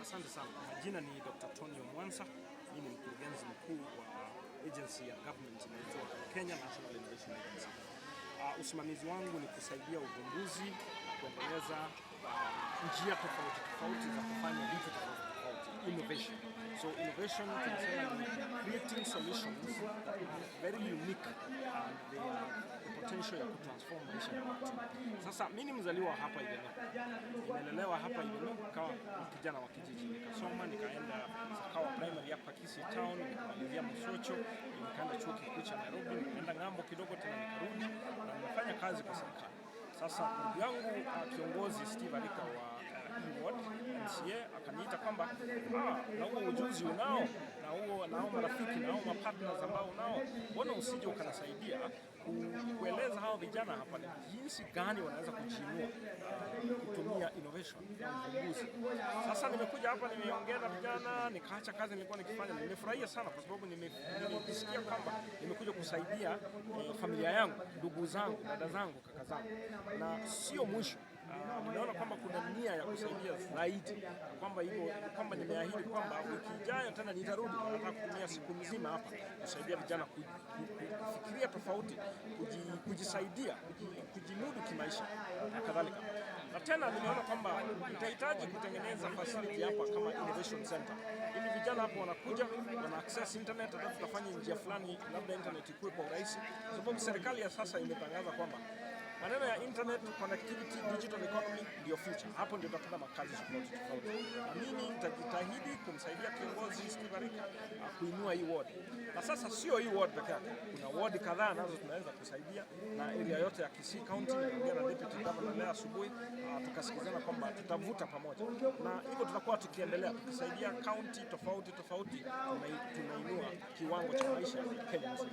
Asante sana. Majina ni Dr. Tony Omwansa. Mimi ni mkurugenzi mkuu wa agency ya government inaitwa Kenya National Innovation Agency. Usimamizi wangu ni kusaidia uvumbuzi na kuendeleza njia tofauti tofauti za kufanya vitu tofauti tofauti, innovation. So innovation tunasema ni creating solutions that are very unique and they have the potential ya kutransform maisha ya watu. Sasa mimi ni mzaliwa hapa Igeno, nimelelewa hapa Igeno kama kijana wa kijiji, nikasoma, nikaenda Sakawa Primary hapa Kisii Town, nikamalizia Mosocho, nikaenda chuo kikuu cha Nairobi, nikaenda ng'ambo kidogo tena nikarudi na nimefanya kazi kwa serikali. Sasa ndugu yangu kiongozi Steve Arika wa E-Ward MCA akaniita kwamba na huo ujuzi unao na hao marafiki na hao mapartners ambao unao, mbona usije ukanasaidia kueleza hao vijana hapa ni jinsi gani wanaweza kujiinua kutumia innovation na uvumbuzi. Sasa nimekuja hapa, nimeongea na vijana, nikaacha kazi nilikuwa nikifanya. Nimefurahia sana kwa sababu nimejisikia kwamba nimekuja kusaidia familia yangu, ndugu zangu, dada zangu, kaka zangu, na sio mwisho. Nimeona kwamba kuna nia ya kusaidia zaidi, kwamba hivyo kwamba nimeahidi kwamba wiki ijayo tena nitarudi. Nataka kutumia siku nzima hapa kusaidia vijana kufikiria tofauti, kujisaidia, kujimudu kimaisha na kadhalika. Na tena nimeona kwamba nitahitaji kutengeneza facility hapa kama innovation center, ili vijana hapo wanakuja wana access internet, hata tutafanya njia fulani, labda internet ikue kwa urahisi, kwa sababu serikali ya sasa imetangaza kwamba maneno ya internet connectivity, digital economy ndio future. Hapo ndio tutapata makazi tofauti tofauti, na mimi nitajitahidi kumsaidia kiongozi Steve Arika kuinua hii ward. Na sasa sio hii ward peke yake, kuna ward kadhaa nazo tunaweza kusaidia na area yote ya Kisii County. Niliongea na deputy governor leo asubuhi, tukasikizana kwamba tutavuta pamoja, na hivyo tutakuwa tukiendelea tukisaidia county tofauti tofauti, tunainua kiwango cha maisha Kenya nzima.